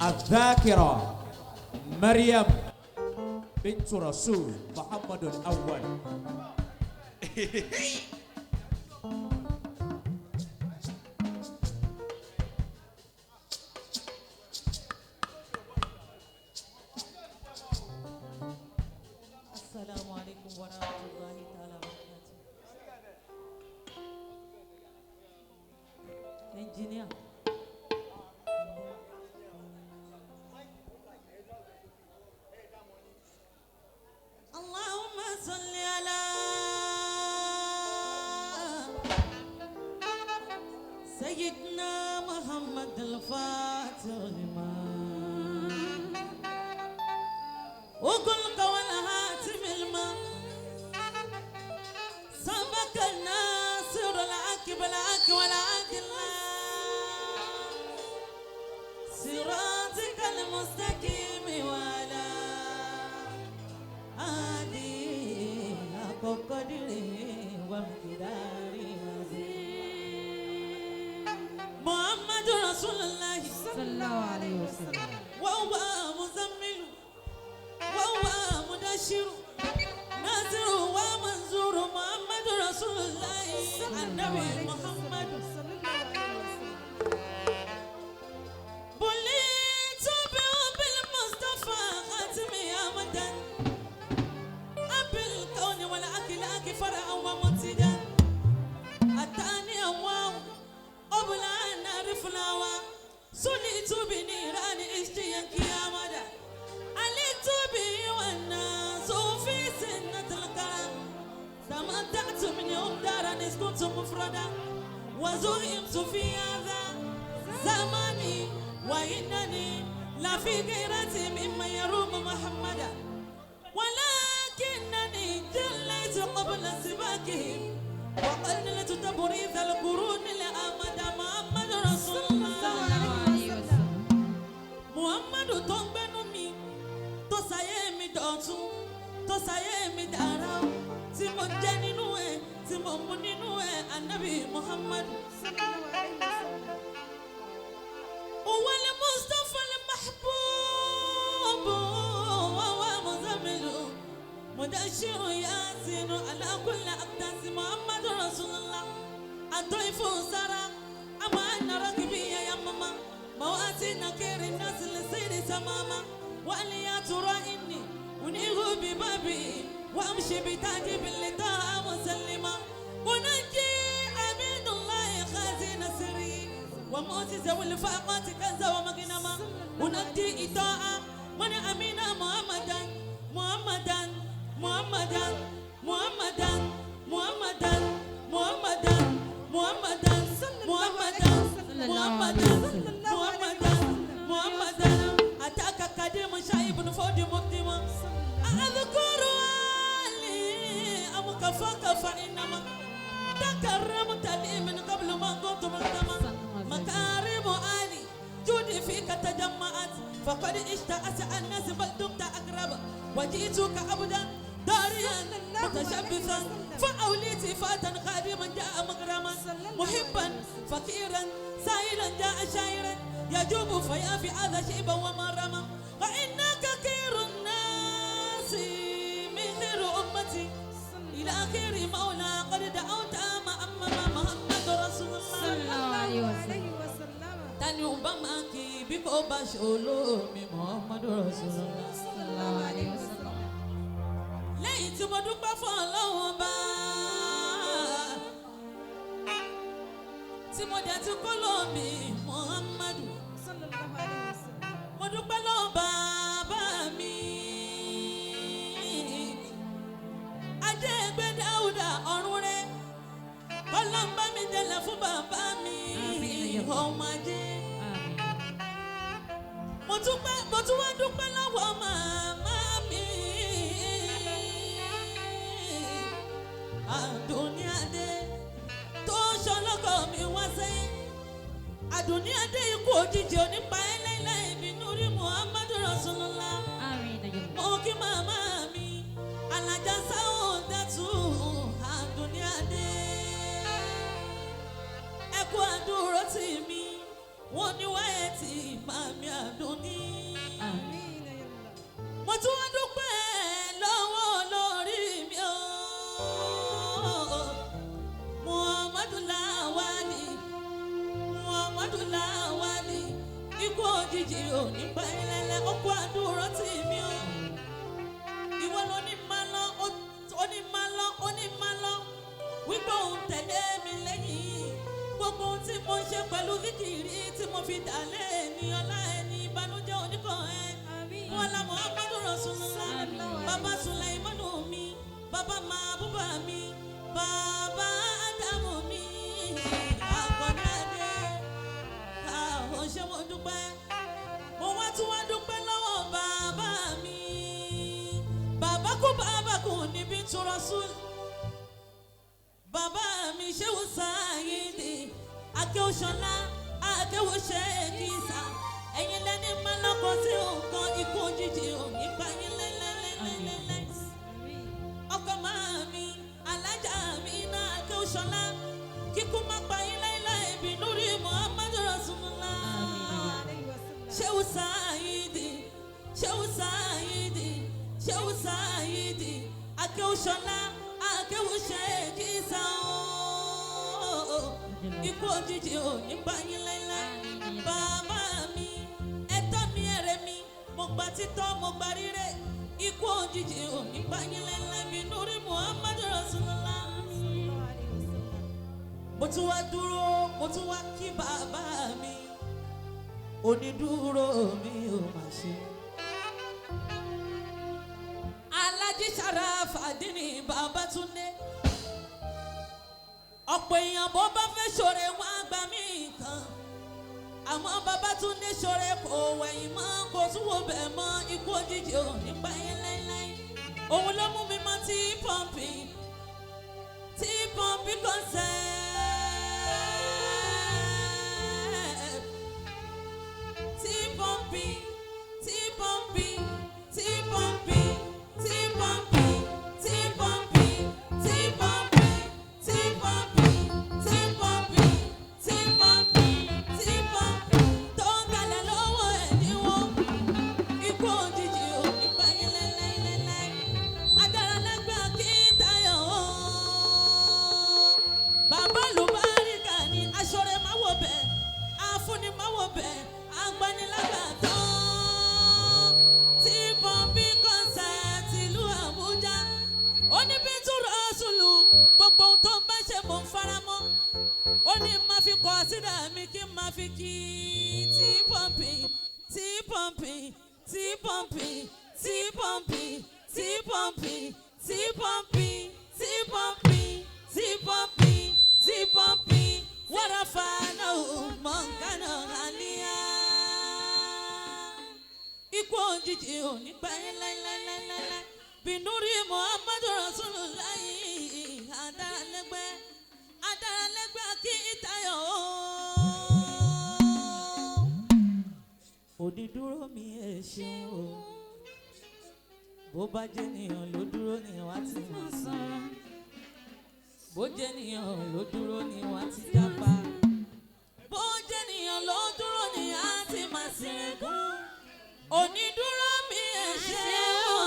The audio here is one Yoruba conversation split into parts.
الذاكرة مريم بنت رسول محمد الأول. السلام عليكم ورحمة الله تعالى وبركاته. Engineer. اللهم صل على سيدنا محمد الفاتح لما وقل قول هاتم الماء سبق الناصر العاقب العاق والعاقل صراطك المستقيم وعلى آله حق قدره ومقداره العظيم. محمد رسول الله صلى الله عليه وسلم. وهو مزمل وهو مدشر ناصر ومنصور محمد رسول الله النبي محمد. صلى الله عليه وسلم. بليت بالمصطفى خاتم أمدا أبي الكون والأخلاق فرعا ومنتدا أتاني أواو قبل أن أعرف الهوى سليت بنيران اشتياق يا مدى عليت بي والناس في سنة الكرم تمتعت من يوم دارا كنت مفردا وزهمت في هذا زماني وإنني لا في غيرتي مما يروم محمدا ولكنني جليت قبل سباكهم وقللت تبريد القرون لأمد محمد رسول الله. صلى الله عليه وسلم. Muhammadu tó ń gbẹ́nu mi tó ṣayé mi dọ̀tun tó ṣayé mi dára o tí mo jẹ nínú ẹ̀ tí mo mu nínú ẹ̀ anabi Muhammadu. صلى الله عليه وسلم. هو المصطفى المحبوب وهو مزمل مدشر ياسين على كل أقداس محمد رسول الله. الضيف سرى أما أن ركبي يا ماما مواسي نكير الناس لسير سماما وأن يا ترى إني أنيغ ببابي وأمشي بتاجي باللطاء مسلمة ونجي أمين الله خازن سري ومعجزة والفاقات كنزا ومغنما ونجي إطاعة من أمين محمدا محمدا محمدا محمدا محمدا محمدا محمدا محمدا محمدا محمدا محمدا أتاك قديم شايب فود مقدم أذكر علي أم كفاك فإنما تكرمت لي من قبل ما كنت مقدما مكارم آلي جودي فيك تجمعت فقد اشتأت الناس بل دمت أقرب وجئتك عبدا داريا متشبثا فأوليت فاتا خادما جاء مغرما محبا فقيرا سائلا جاء شاعرا يجوب فيافي هذا شيبا ومرما فإنك خير الناس من خير أمتي إلى خير مولى قد دعوت أمام محمد رسول الله. صلى الله عليه وسلم. Tani ò bá máa kí bí kò bá ṣe olómi Muhammadu Rasulullah. صلى الله عليه وسلم. Lẹ́yìn tí mo dúpẹ́ fún Ọlọ́run ọba tí mo dẹ̀ ti kó lómi Muhammadu. صلى الله عليه وسلم. Mo dúpẹ́ lọ́wọ́ bàbá mi. Ajé ẹgbẹ́ Dáúdà ọ̀run rẹ̀. Kọ́lá ń bá mi jẹlẹ̀ fún bàbá mi. Ọmọ ajé. Mo tún wá dúpẹ́ lọ́wọ́ màmá mi. Àdùnní Adé tó ṣọlọ́kọ̀ mi wá sẹ́yìn. Àdùnní Adé ikú òjijì onípa ẹlẹ́lẹ́ ìbínú rí Muhammadu Rasulullah. Mo kí màmá mi, Alájà Sáúdàtù Àdùnní Adé. Ẹ kú àdúró tì mí, wọ́n ní wáyé tí màmí Àdùnní. Òjijì ò ní pa ẹ́ lẹ́lẹ́, ó kó àdúrà tì mí o. Ìwọ ló ní máa lọ, ó ní máa lọ, ó ní máa lọ. Wípé òun tẹ̀lé mi lẹ́yìn. Gbogbo ohun tí mo ń ṣe pẹ̀lú zikiri tí mo fi dà lé ní ọlá ẹni ìbànújẹ́ oníkan ẹ. Wọ́n la Muhammadu Rasulullah, bàbá Sulaimanu mi, bàbá Mahabuba mi, bàbá Ádámù mi, Akọni Adé, àwọn ṣé mo dúpẹ́. Mo wá tún wá dúpẹ́ lọ́wọ́ bàbá mi. Bàbá kú bàbá kú níbi tún Rasul. Bàbá mi Shehu Saidi, Akéwòsànlá, Akéwòsèkìsà. Ẹ̀yin lẹ́ni máa lọ́kọ̀ sí nǹkan ikú òjijì ò ní pa yín láíláíláíláí. Ọkọ máa mi, alájà mi náà Akéwòsànlá, kíkú má pa yín láíláí bínú rí Muhammadu Rasulullah. Shehu Saidi, Shehu Saidi, Shehu Saidi, Akéwòsànlá, Akéwòsèkìsà ooo. Ikú òjijì ò ní pa yín láíláí. Bàbá mi, ẹ̀tọ́ mi ẹ̀rẹ̀ mi, mo gba títọ́ mo gba rírẹ̀. Ikú òjijì ò ní pa yín láíláí bínú rí Muhammadu Rasulullah. Mo tún wá dúró, mo tún wá kí bàbá mi. Onídúró mi ò mà ṣe. Alájí Sharafadini Babátúndé. Ọ̀pọ̀ èèyàn bó bá fẹ́ ṣoore wọn á gbà mí kan. Àmọ́ Babátúndé ṣoore kò wẹ̀yìn mọ́, kò tún wò bẹ̀ mọ́, ikú òjijì ò ní pa yín láíláí. Òun ló mú mi mọ́ tí pọ́ǹpì concept. Tí pọ́ǹpì, tí pọ́ǹpì, tí pọ́ǹpì, tí pọ́ǹpì, tí pọ́ǹpì, tí pọ́ǹpì, tí pọ́ǹpì, tí pọ́ǹpì, tí pọ́ǹpì, tí pọ́ǹpì tó ń kalẹ̀ lọ́wọ́ ẹ̀dínwó. Ikú òjijì ò ní pa yín láíláíláí. Adára lágbá kí Táyọ̀ o. Bàbá Lùbáríkà ni aṣọ́rẹ́ máa wò bẹ́ẹ̀, afúnni máa wò bẹ́ẹ̀, agbanilágbàtàn. Tí pọ́ǹpì concept ìlú Àbújá. Ó ní bí túrọ̀ sùlù, gbogbo ohun tó ń bá ṣe mò ń faramọ́. Ó ní má fi kọ́ sídà mi kí n má fi kí tí pọ́ǹpì, tí pọ́ǹpì, tí pọ́ǹpì, tí pọ́ǹpì, tí pọ́ǹpì, tí pọ́ǹpì, tí pọ́ǹpì, tí pọ́ǹpì, tí pọ́ǹpì, wàrà fàánà ò mọ̀nkánà àníyá. Ikú òjijì ò ní pa yín láíláíláíláí. Bìnúrí Muhammadu Rasulullahi, Adáralẹ́gbẹ́, Adáralẹ́gbẹ́ kí Táyọ̀ o. Onídúró mi ẹ ṣeun o. Bó bá jẹ́ ènìyàn ló dúró ni wá ti máa sàn. Bó jẹ́ ènìyàn ló dúró ni wá ti jápa. Bó jẹ́ ènìyàn ló dúró ni á ti máa ṣìrẹ̀gùn. Onídúró mi ẹ ṣeun o.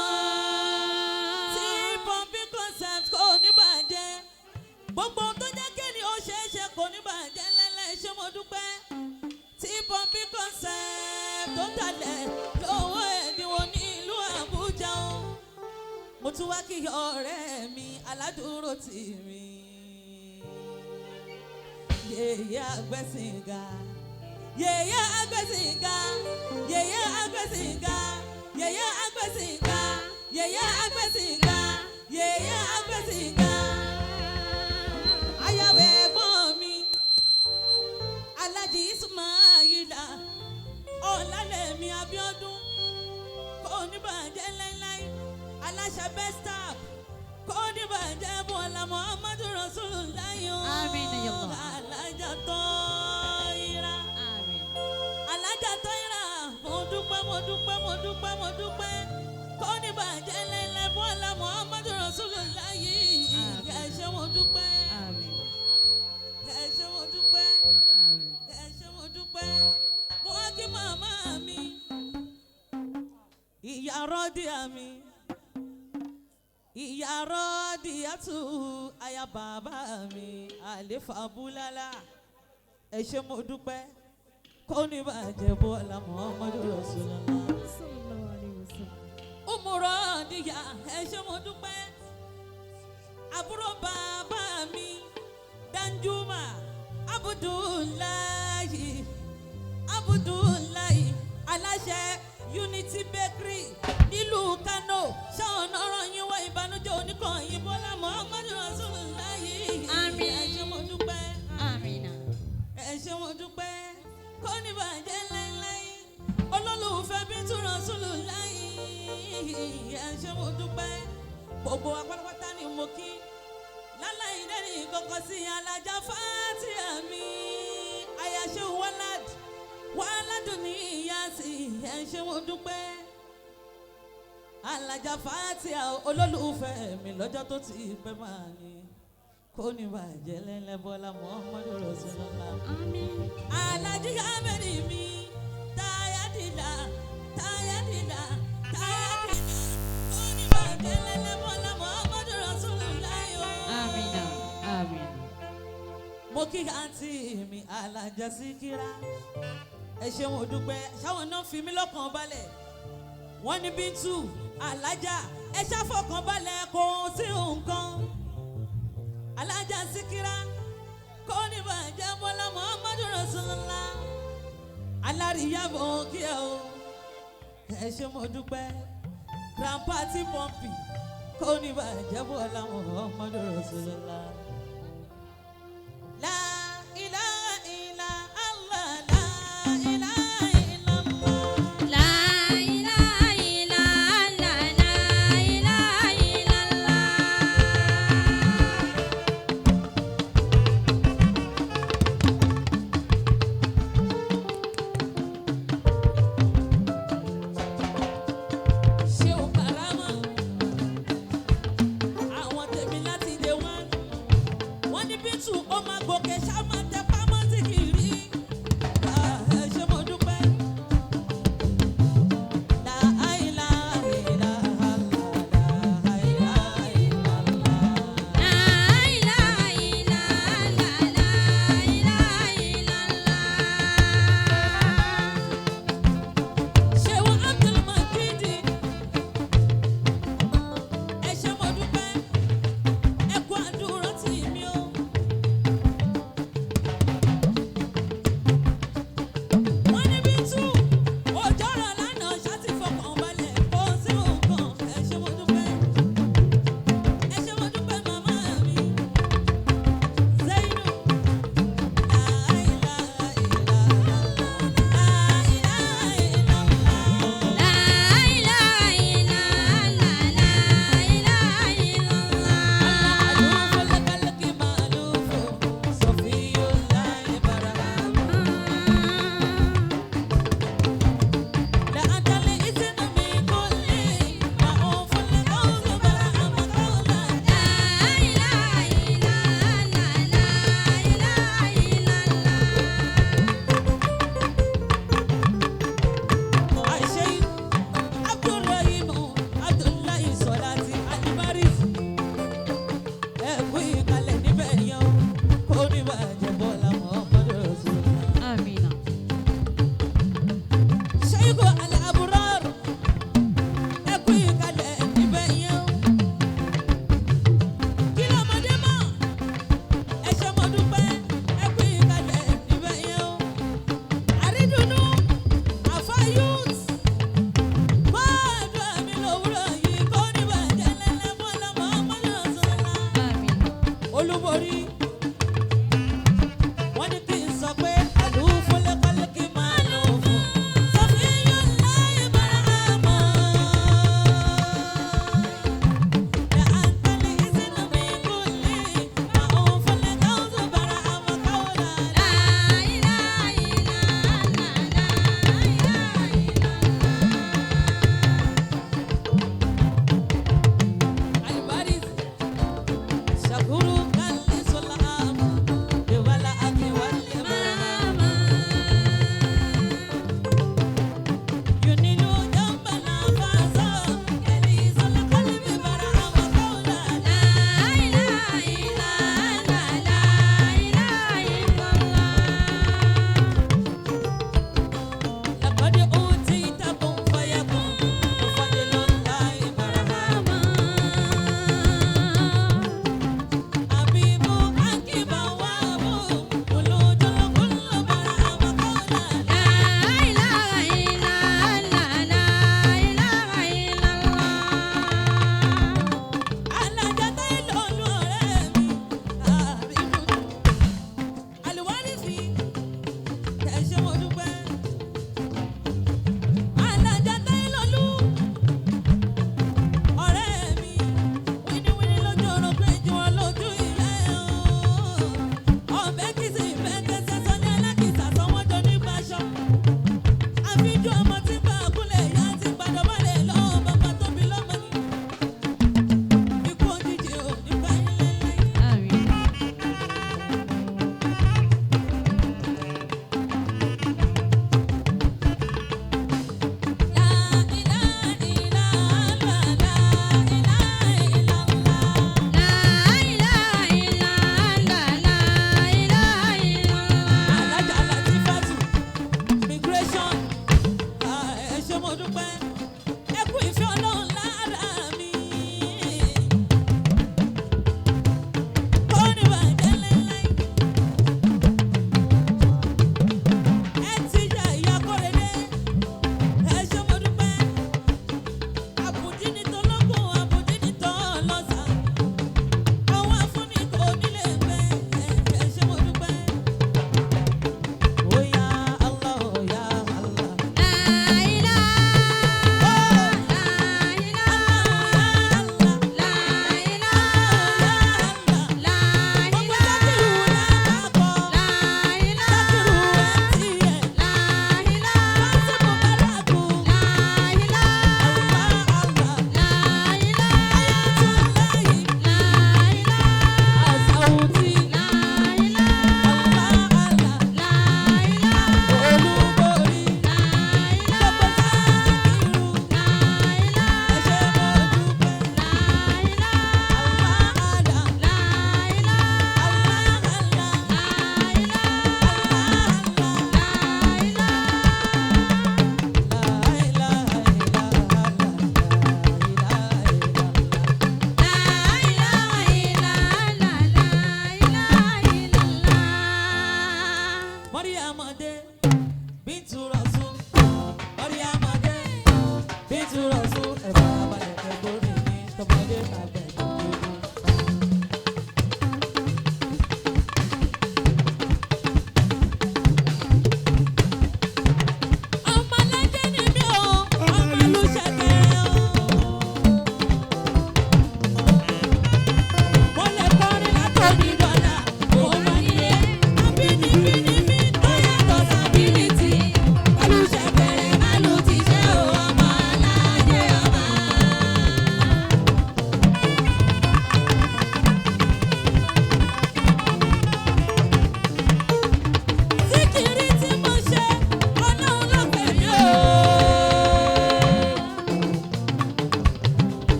Tí pọ́ǹpì concept kò ní bàjẹ́. Gbogbo ohun tó jẹ́ kéde ó ṣeé ṣe kò ní bàjẹ́ lẹ́lẹ́ ṣé mo dúpẹ́. Tí pọ́ǹpì concept tó talẹ̀ lówó ẹ̀dínwó ní ìlú Àbújá o. Mo tún wá kí ọ̀rẹ́ mi aládùúró tì mí. Yèyé àgbẹ̀sìngà, yèyé àgbẹ̀sìngà, yèyé àgbẹ̀sìngà, yèyé àgbẹ̀sìngà, yèyé àgbẹ̀sìngà, yèyé àgbẹ̀sìngà. Ayáwó ẹ̀gbọ́n mi, Alájì Ismaila, Ọ̀làlẹ̀mí Abíọ́dún, kò ní bàjẹ́ láíláí, aláṣẹ best tap, kò ní bàjẹ́ Bọ́lá Muhammadu Rasulullah o. Àmín ya Allah. Alájà Tọ́ira, Alájà Tọ́ira, mo dúpẹ́, mo dúpẹ́, mo dúpẹ́, mo dúpẹ́. Kò ní bàjẹ́ láíláí Bọ́lá Muhammadu Rasulullah. Ẹ ṣé mo dúpẹ́, ẹ ṣé mo dúpẹ́, ẹ ṣé mo dúpẹ́. Mo wá kí màmá mi, ìyá rọ́díà mi, ìyá rọ́díà tù aya bàbá mi, àlefa búlálà. Ẹ ṣé mo dúpẹ́. Kò Kò ní bàjẹ́ bọ́lá Muhammadu Rasulullah. Sallallahu alayhi wa sallam. Umurọ níyà, ẹ ṣé mo dúpẹ́. Àbúrò bàbá mi Danjuma Abdullahi, Abdullahi aláṣẹ Unity Bakery nílùú Kano, ṣáwọn ọ̀rọ̀ yín wá ìbànújẹ́ oníkànnì bọ́lá Muhammadu Rasulullahi. Àmín. Ẹ ṣé mo dúpẹ́. Amina. Ẹ ṣé mo dúpẹ́. Kò ní bàjẹ́ láíláí, olólùfẹ́ bí túnra sùlù láì. Ẹ ṣé mo dúpẹ́. Gbogbo wa pátápátá ni mo kí láláì dẹ́ni kọ́kọ́ sí. Alájà Fatia mi, àyàṣe wàládì wàládùn ní ìyá sí. Ẹ ṣé mo dúpẹ́. Alájà Fatia, olólùfẹ́ mi lọ́jọ́ tó ti pẹ́ máa ní, kò ní bàjẹ́ lẹ́lẹ́ bọ́lá Muhammadu Rasulullah. Amin. Alhaji Ahmed mi, Tayadila, Tayadila, Tayadila, kò ní bàjẹ́ lẹ́lẹ́ bọ́lá Muhammadu Rasulullah o. Amina. Amina. Mo kí àǹtí mi Alájà Síkírá, ẹ ṣeun, mo dúpẹ́. Ṣáwọn náà fi mí lọ́kàn balẹ̀, wọ́n ní Bíntù Alájà, ẹ ṣàfọkàn balẹ̀, kò sí nǹkan. Alájà Síkírá, kò ní bàjẹ́ bọ́lá Muhammadu Rasulullah. Alárìíyá, mọ̀ kí ẹ o, ẹ ṣé mo dúpẹ́. Grandpa tí pọ́ǹpì, kò ní bàjẹ́ bọ́lá Muhammadu Rasulullah. La ilaha illa Allah, la ilaha illallah. La ilaha illallah, la ilaha illallah. Ṣé o karama? Àwọn tèmi láti day one.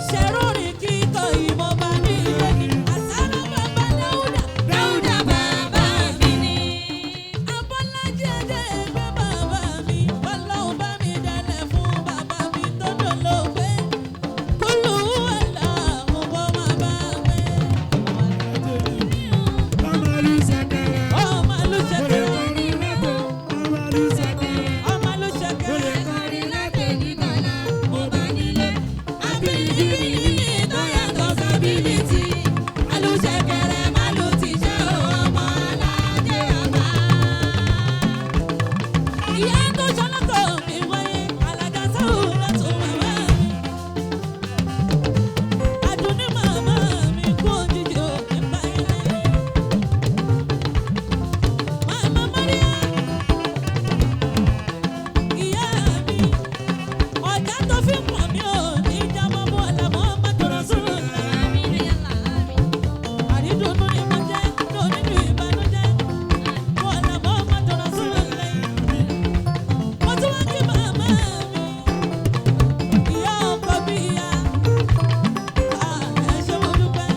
Ṣẹ̀rọ̀rìn kíkọ ìmọ̀ bá ní ilé ni. Àsáró bàbá Dáúdà. Dáúdà bàbá mi ni. Abọ́lájí Adé ẹgbẹ́ bàbá mi. Ọlọ́run bá mi dalẹ̀ fún bàbá mi tó dolóògbé. Kúlù wàlà mo bọ́ máa bá mi. Ọmọ àlùṣẹ̀kẹ̀rẹ̀. Ọmọ àlùṣẹ̀kẹ̀rẹ̀. Abilibili tó yàtọ̀ sábìlìtì. Alùṣẹ̀kẹ̀rẹ̀ má lù ti ṣe ọmọ aládé ọba. Ìyá tó ṣọlọ́kọ̀ mi wáyé, alága sáwùrọ̀ tún màmá mi. Àdùnní màmá mi kú òjijì ò ní báyìí láyé. Màmá Maria, ìyá mi, ọ̀gá tó fi pọ̀ mí ò ní jábọ́ bọ́ ọ̀làmọ́ ọmọ tó rọ sùúrù náà. Àrídùnnú ni mo jẹ́ ní onínú ìbànújẹ́. Mo ọ̀làmọ́ ọmọ tó rọ sùúrù lẹ́yìn. Mo tún wá kí màmá mi, ìyá ọkọ bí ìyá. Ẹ ṣé mo dúpẹ́.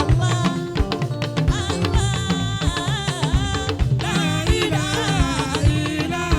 Allah, Allah, la ilaha illallah.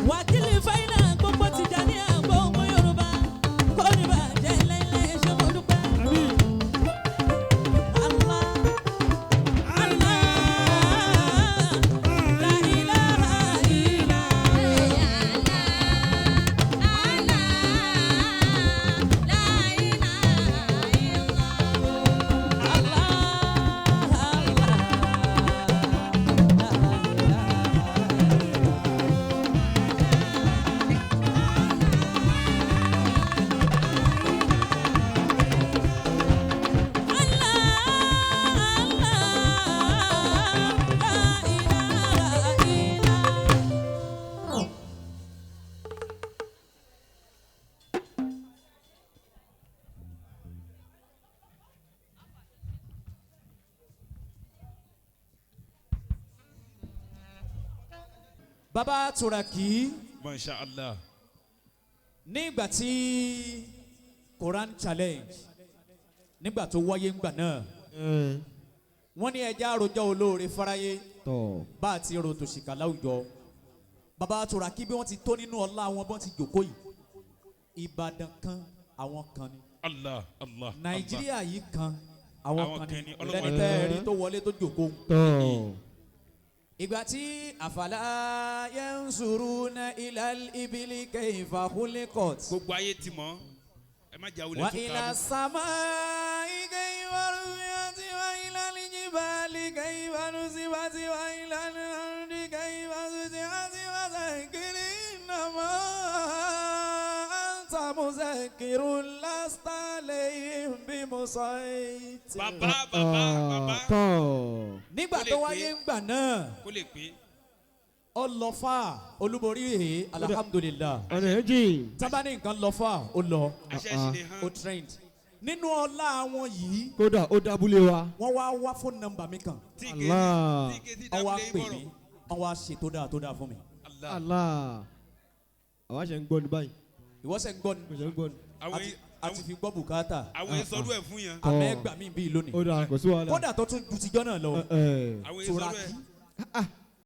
Wákìlì fáínà gbogbo Tìjàní àgbo ọmọ Yorùbá kò ní bàjẹ́ láíláí ṣé mo dúpẹ́. Allah, Allah, la ilaha illa. Baba Turaki Masha Allah. nígbà tí Quran challenge nígbà tó wáyé ńgbà náà wọ́n ní ẹja àròjọ olóore fáráyé bá a ti ro tòṣìkà láwùjọ. Baba Turaki bí wọ́n ti tó nínú ọlá wọn bí wọ́n ti jòkó yìí, Ìbàdàn kan àwọn kan ni, Allah Allah. Nàìjíríà yìí kan àwọn Àwọn kan kan ni, ni, Ọlọ́run lẹ́ni tẹ́ ẹ rí tó wọlé tó jòkó. Ìgbà tí àfàlà yanzuruna ilal ibili kayfa khuliqat Gbogbo ayé ti mọ̀. Ẹ má jà wulẹ̀ wa tún ila káàbọ̀. samai kayfa rufi'at wa ila aljibali kayfa nusibat wa ila al-ardi kayfa sutihat wa dhakkir innama anta muzakkirun lasta alayhim bimusaytir. Bàbá bàbá bàbá. Nígbà Kó lè tó pé. wáyé ńgbà náà, Kó lè pé. ó lọ fà olúborí rèé, alhamdulillah. Ọ̀nà ẹ̀ jìn. Tábà ní nǹkan lọ fà, ó lọ, Àṣẹ sì lè hàn. ó trend nínú ọlá àwọn yìí. Kódà ó dábúlé wa. Wọ́n wá wá fóònù nọ́mbà mi kan. Tí ike Allah. tí ike tí Wọ́n wá dábìlẹ̀ pè bọ̀rọ̀. mí, wọ́n wá ṣe tó dáa tó dáa fún mi. Allah. Allah. Àwa ṣe ń gbọ́ ní báyìí. Ìwọ ṣe ń gbọ́ ni. Mo ṣe ń gbọ́ ní. Àwọn A ti fi gbọ́ bùkátà. Àwọn èso ẹ̀ fún yẹn. Àmọ́ ẹgbà mi bíi lónìí. Ó dáa, kò sí wàhálà. Kódà tó tún ju tijọ́ náà lọ. Ẹ Àwọn èso Turaki. ẹ̀.